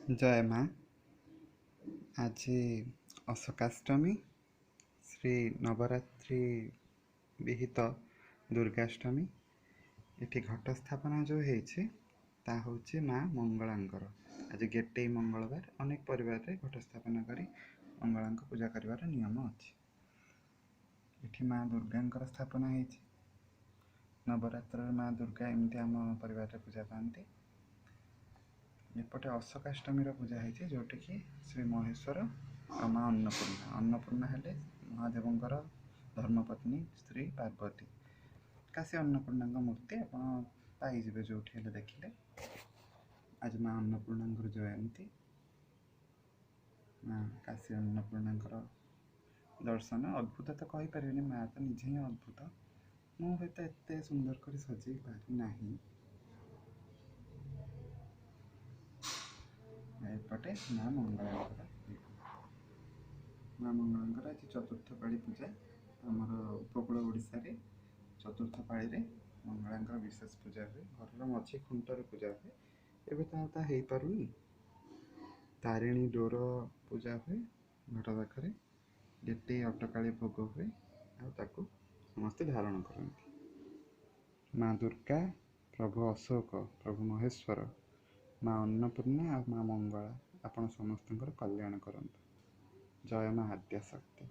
ଜୟ ମା। ଆଜି ଅଶୋକାଷ୍ଟମୀ, ଶ୍ରୀ ନବରାତ୍ରି ବିହିତ ଦୁର୍ଗାଷ୍ଟମୀ। ଏଠି ଘଟ ସ୍ଥାପନା ଯେଉଁ ହେଇଛି ତା ହେଉଛି ମା ମଙ୍ଗଳାଙ୍କର। ଆଜି ଗେଟେଇ ମଙ୍ଗଳବାର, ଅନେକ ପରିବାରରେ ଘଟ ସ୍ଥାପନା କରି ମଙ୍ଗଳାଙ୍କ ପୂଜା କରିବାର ନିୟମ ଅଛି। ଏଠି ମା ଦୁର୍ଗାଙ୍କର ସ୍ଥାପନା ହେଇଛି। ନବରାତ୍ରରେ ମା ଦୁର୍ଗା ଏମିତି ଆମ ପରିବାରରେ ପୂଜା ପାଆନ୍ତି। ଏପଟେ ଅଶୋକାଷ୍ଟମୀର ପୂଜା ହେଇଛି, ଯେଉଁଠିକି ଶ୍ରୀ ମହେଶ୍ୱର ଆଉ ମା ଅନ୍ନପୂର୍ଣ୍ଣା। ଅନ୍ନପୂର୍ଣ୍ଣା ହେଲେ ମହାଦେବଙ୍କର ଧର୍ମପତ୍ନୀ ସ୍ତ୍ରୀ ପାର୍ବତୀ। କାଶୀ ଅନ୍ନପୂର୍ଣ୍ଣାଙ୍କ ମୂର୍ତ୍ତି ଆପଣ ପାଇଯିବେ ଯେଉଁଠି ହେଲେ ଦେଖିଲେ। ଆଜି ମା ଅନ୍ନପୂର୍ଣ୍ଣାଙ୍କର ଜୟନ୍ତୀ। ମା କାଶୀ ଅନ୍ନପୂର୍ଣ୍ଣାଙ୍କର ଦର୍ଶନ ଅଦ୍ଭୁତ ତ କହିପାରିବିନି, ମା ତ ନିଜେ ହିଁ ଅଦ୍ଭୁତ। ମୁଁ ହୁଏତ ଏତେ ସୁନ୍ଦର କରି ସଜେଇ ପାରିନାହିଁ। ଏପଟେ ମା ମଙ୍ଗଳାଙ୍କର, ମା ମଙ୍ଗଳାଙ୍କର ଆଜି ଚତୁର୍ଥ ପାଳି ପୂଜା। ଆମର ଉପକୂଳ ଓଡ଼ିଶାରେ ଚତୁର୍ଥ ପାଳିରେ ମଙ୍ଗଳାଙ୍କର ବିଶେଷ ପୂଜା ହୁଏ, ଘରର ମଝି ଖୁଣ୍ଟରେ ପୂଜା ହୁଏ। ଏବେ ତ ଆଉ ତା ହେଇପାରୁନି। ତାରିଣୀ ଡୋର ପୂଜା ହୁଏ ଘର ପାଖରେ, ଗେଟେଇ ଅଟକାଳି ଭୋଗ ହୁଏ ଆଉ ତାକୁ ସମସ୍ତେ ଧାରଣ କରନ୍ତି। ମା ଦୁର୍ଗା, ପ୍ରଭୁ ଅଶୋକ, ପ୍ରଭୁ ମହେଶ୍ୱର, ମା ଅନ୍ନପୂର୍ଣ୍ଣା ଆଉ ମା ମଙ୍ଗଳା ଆପଣ ସମସ୍ତଙ୍କର କଲ୍ୟାଣ କରନ୍ତୁ। ଜୟ ମା ଆଦ୍ୟାଶକ୍ତି।